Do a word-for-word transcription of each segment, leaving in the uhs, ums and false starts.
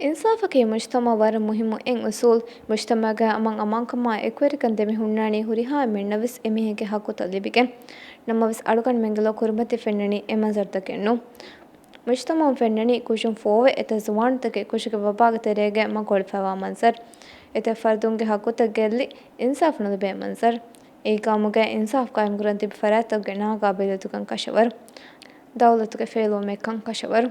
އިންސާފަކީ މުޖްތަމަޢަށް ވަރަށް މުހިއްމު އެއް އުސޫލު. މުޖްތަމަޢުގައި އަމަން އަމާންކަމާ އެކުވެރިކަން ދެމިހުންނާނީ ހުރިހާ އެންމެންނަށް ވެސް އެމީހެއްގެ ޙައްޤުތައް ލިބިގެން. ނަމަވެސް އަޅުގަނޑުމެންގެ ލޯ ކުރިމަތި ފެންނަނީ އެ މަންޒަރުތަކެއްނު. މުޖްތަމަޢުން ފެންނަނީ ކުށުން ފޯވެ އެތައް ޒުވާނުތަކެއް ކުށުގެ ވަބާގެ ތެރޭގައި މަގު އޮޅިފައިވާ މަންޒަރު. އެތައް ފަރުދުންގެ ޙައްޤުތައް ގެއްލި އިންސާފު ނުލިބޭ މަންޒަރު. އެއީ ގައުމުގައި އިންސާފު ޤާއިމްކުރަން ތިބި ފަރާތްތަކުގެ ނާގާބިލްއެތުކަން ކަށަވަރު. ދައުލަތުގެ ފެއިލުވުމެއްކަން ކަށަވަރު.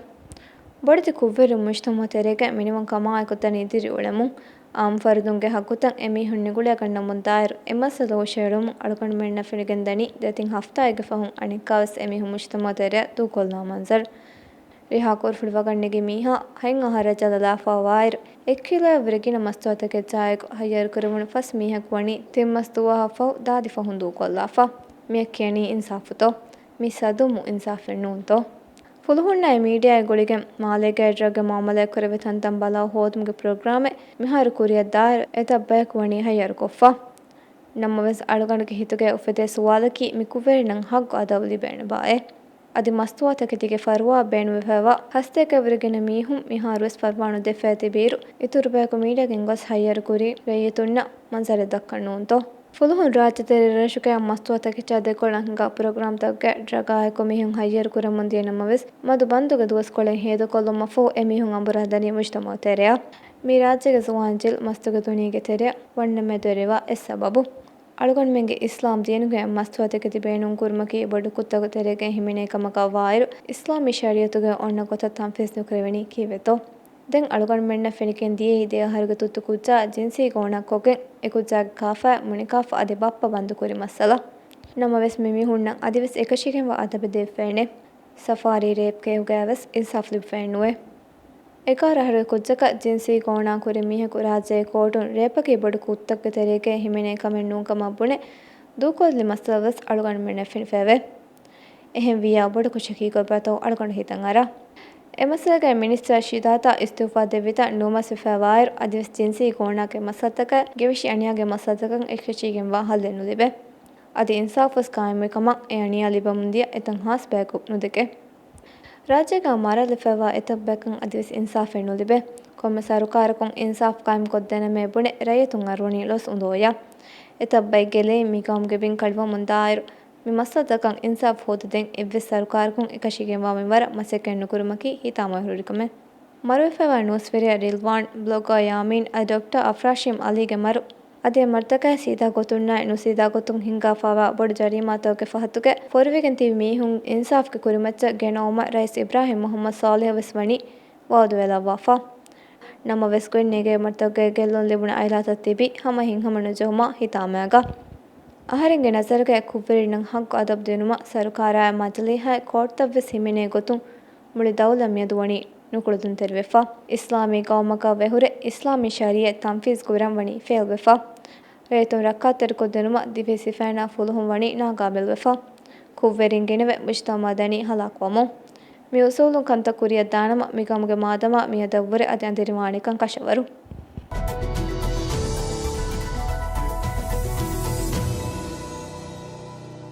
ބޮޑެތި ކުށްވެރިން މުޖްތަމަޢު ތެރޭގައި މިނިވަންކަމާއެކު ދަނީ ދިރިއުޅެމުން. އާއްމު ފަރުދުންގެ ޙައްޤުތައް އެމީހުން ނިގުޅޭކަން ނަމުން ދާއިރު އެ މައްސަލަ ހުށައެޅުމުން އަޅުގަނޑުމެންނަށް ފެނިގެންދަނީ ދެތިން ހަފްތާއެއްގެ ފަހުން އަނެއްކާވެސް އެމީހުން މުޖްތަމަޢު ތެރެއަށް ދޫކޮށްލާ މަންޒަރު. ރިހާ ކުރުފުޅު ވަގަށް ނެގި މީހާ ހަތް އަހަރަށް ޖަލަލާފައިވާއިރު، އެއް ކިލޯއަށްވުރެ ގިނަ މަސްތުވާތަކެއް ޖާއެކު ހައްޔަރުކުރެވުނު ފަސް މީހަކު ވަނީ ތިން މަސް ދުވަހަށްފަހު ދާދި ފަހުން ދޫކޮށްލާފަ. މިއަށް ކިޔަނީ އިންސާފުތޯ؟ މި ސަދުމު އިންސާފެއް ނޫންތޯ؟ ފުލުހުންނާއި މީޑިއާއާ ގުޅިގެން މާލޭގައި ޑްރަގްގެ މުޢާމަލާތް ކުރެވޭ ތަންތަން ބަލާ ހޯދުމުގެ ޕްރޮގްރާމެއް މިހާރު ކުރިއަށް ދާއިރު އެތައް ބަޔަކު ވަނީ ހައްޔަރުކޮށްފަ. ނަމަވެސް އަޅުގަނޑުގެ ހިތުގައި އުފެދޭ ސުވާލަކީ މި ކުށްވެރިންނަށް ޙައްޤު އަދަބު ލިބޭނެބާ އޭ؟ އަދި މަސްތުވާތަކެތީގެ ފަރުވާއަށް ބޭނުންވެފައިވާ ހަސަތޭކައަށްވުރެ ގިނަ މީހުން މިހާރުވެސް ފަރުވާ ނުދެއްފައި ތިބިއިރު، އިތުރު ބަޔަކު މީޑިއާގެ އިން ގޮސް ހައްޔަރުކުރީ ރައްޔިތުންނަށް މަންޒަރެއް ދައްކަން ނޫންތޯ؟ ފުލުހުން ރާއްޖެތެރެ ރަށުގެ މަސްތުވާތަކެއްޗާ ދެކޮޅަށް ހިނގާ ޕްރޮގްރާމްތަކުގައި ޑްރަގާއެކު މީހުން ހައްޔަރު ކުރަމުން ދިޔަ ނަމަވެސް، މަދު ބަންދުގެ ދުވަސްކޮޅެއް ހޭދަކޮށްލުމަށްފަހު އެމީހުން އަނބުރާ ދަނީ މުޖްތަމަޢު ތެރެއަށް. މީ ރާއްޖޭގެ ޒުވާން ޖިލް މަސްތުގެ ދުނިޔޭގެ ތެރެއަށް ވަންނަމޭ ދޮރެވާ އެއް ސަބަބު. އަޅުގަނޑުމެންގެ އިސްލާމް ދީނުގައި މަސްތުވާތަކެތި ބޭނުންކުރުމަކީ ބޮޑު ކުށްތަކުގެ ތެރޭގައި ހިމެނޭ ކަމަކަށް ވާއިރު، އިސްލާމީ ޝަރީޢަތުގައި އޮންނަ ގޮތަށް ތަންފީޒް ނުކުރެވެނީ ކީއްވެތޯ؟ ދެން އަޅުގަނޑުމެންނަށް ފެނިގެން ދިޔައީ ދެ އަހަރުގެ ތުއްތު ކުއްޖާ ޖިންސީ ގޯނާ ކޮށްގެން އެ ކުއްޖާގެ ކާފައި މުނިކާފަ އަދި ބައްޕަ ބަންދުކުރި މައްސަލަ. ނަމަވެސް މި މީހުންނަށް އަދިވެސް އެކަށީގެންވާ އަދަބެއް ދެވިފައެއް ނެތް. ސަފާރީ ރޭޕް ކޭހުގައިވެސް އިންސާފް ލިބިފައެއް ނުވޭ. އެގާރަ އަހަރުގެ ކުއްޖަކަށް ޖިންސީ ގޯނާ ކުރި މީހަކު ރާއްޖޭގެ ކޯޓުން ރޭޕަކީ ބޮޑު ކުށްތަކުގެ ތެރޭގައި ހިމެނޭ ކަމެއް ނޫން ކަމަށް ބުނެ، ދޫކޮށްލި މައްސަލަވެސް އަޅުގަނޑުމެންނަށް ފެނިފައެވެ. އެހެންވިއްޔާ ބޮޑަކު ޝަކީކޮށްބަތޯ އަޅުގަނޑު ހިތަށް އަރާ. އެ މައްސަލަގައި މިނިސްޓަރ ޝިދާތާ އިސްތިއުފާ ދެއްވިތަން ނުވަ މަސް ވެފައިވާއިރު، އަދިވެސް ޖިންސީ ގޯނާގެ މައްސަލަތަކާއި ގެވިށި އަނިޔާގެ މައްސަލަތަކަށް އެކަށީގެންވާ ހައްލެއް ނުލިބޭ. އަދި އިންސާފުވެސް ޤާއިމުވި ކަމަށް އެ އަނިޔާ ލިބަމުންދިޔަ އެތައް ހާސް ބަޔަކު ނުދެކޭ. ރާއްޖޭގަ މަރާލެފައިވާ އެތައް ބަޔަކަށް އަދިވެސް އިންސާފެއް ނުލިބޭ. ކޮންމެ ސަރުކާރަކުން އިންސާފް ޤާއިމްކޮށްދޭނަމޭ ބުނެ ރައްޔިތުން އަރުވަނީ ލޮސް އުނދަގޫއަށް. އެތައް ބައެއް ގެއްލެވި މި ގައުމުގެ ބިން ކަޅިވަމުން ދާއިރު، މި މައްސަލަތަކަށް އިންސާފް ހޯދަދޭން އެއްވެސް ސަރުކާރަކުން އެކަށީގެންވާ މިންވަރަށް މަސައްކަތް ނުކުރުމަކީ ހިތާމަވެރި ކަމެއް. މަރުވެފައިވާ ނޫސްވެރިޔާ ރިލްވާން، ބްލޮގާ ޔާމީން އަދި ޑޮކްޓަރ އަފްރާޝީމް އަލީގެ މަރު. އަދި އެ މަރުތަކާއި ސީދާ ގޮތުންނާއި ނުސީދާ ގޮތުން ހިންގާފައިވާ ބޮޑު ޖަރީމާތަކުގެ ފަހަތުގައި ފޮރުވިގެން ތިބި މީހުން އިންސާފްގެ ކުރިމައްޗަށް ގެނައުމަށް ރައީސް އިބްރާހިމް މުޙައްމަދު ޞާލިޙު ވެސް ވަނީ ވައުދުވެލައްވާފަ. ނަމަވެސް ގޮތް ނޭނގޭ މަރުތަކުގައި ގެއްލުން ލިބުނު އައިލާތައް ތިބީ ހަމަ ހިތްހަމަ ނުޖެހުމާ ހިތާމައިގަ. އަހަރެންގެ ނަޒަރުގައި ކުށްވެރިންނަށް ހައްގު އަދަބު ދިނުމަށް ސަރުކާރާއި މަޖިލީހާއި ކޯޓްތައްވެސް ހިމެނޭ ގޮތުން މުޅި ދައުލަތް މިއަދު ވަނީ ނުކުޅަދުންތެރިވެފަ. އިސްލާމީ ގައުމަކަށް ވެހުރެ އިސްލާމީ ޝަރީޢަތް ތަންފީޒް ކުރަން ވަނީ ފެއިލްވެފަ. ރައްޔިތުން ރައްކާތެރިކޮށްދިނުމަށް ދިވެހި ސިފައިންނާ ފުލުހުން ވަނީ ނާގާބިލްވެފަ. ކުށްވެރިން ގިނަވެ މުޖްތަމަޢު ދަނީ ހަލާކުވަމުން. މި އުސޫލުން ކަންތައް ކުރިއަށް ދާނަމަ މި ގައުމުގެ މާދަމާ މިއަދަށްވުރެ އަދި އަނދިރިވާނެކަން ކަށަވަރު.